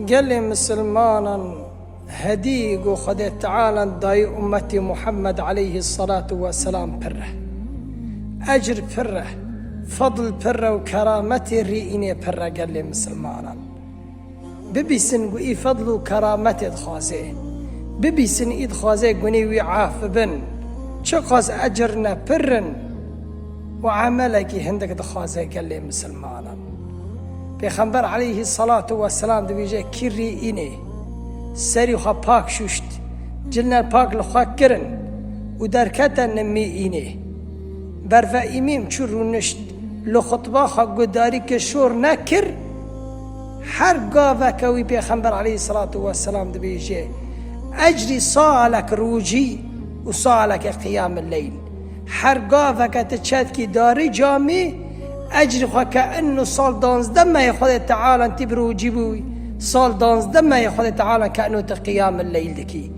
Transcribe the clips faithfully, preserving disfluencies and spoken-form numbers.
Gelê misilmanan hedî ku Xwedê Teala dayî ummetî Muhammed aleyhî salatu we selam pir e. Ecr pir e, fedl pir e û kerametê rî înê pir e gelê misilmanan. Bibîsin ku î fedl û kerametê dixwaze. Bibîsin î dixwaze gunê wî af bibin. Çiqas ecr ne pir in û emelekî hindik dixwaze gelê misilmanan. Pêxember aleyhî salatu we selam dibêje, kî rî înê, serî xwe pak şûşt, cilne pak li xwe kirin û derkete nimî înê. Berve îmîm çû rûnişt, li xutba xwe gudarî kir, şor nekir. Her gaveke wî Pêxember aleyhî salatu we selam dibêje, ecrî salek rûcî û saleke qiyamil leyl. Her gaveke tu çetkî darî camî, ecrî xwe ke inu sal danzdeh mehê Xwedê Teala tî bi rûcî bûyî, sal danzdeh mehê Xwedê Teala ke inu tu qiyamil leyl dikî.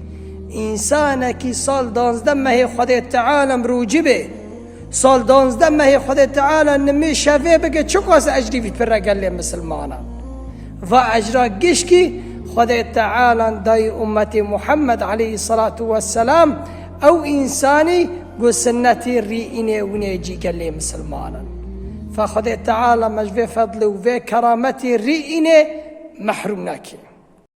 Însanekî sal danzdeh mehê Xwedê Teala bi rûcî bê, sal danzdeh mehê Xwedê Teala nimê şevê bike, çiqas ecrî vî pir e gelê misilmanan. Va ecra gişkî Xwedê Teala dayî ummetê Muhammed aleyhî salatu we selam, ew însanî ku sinnetê rî înê winê cî gelê misilmanan. Fa Xwedê Teala me ji vê fedlê û vê kerametê rî înê mehrûm neke.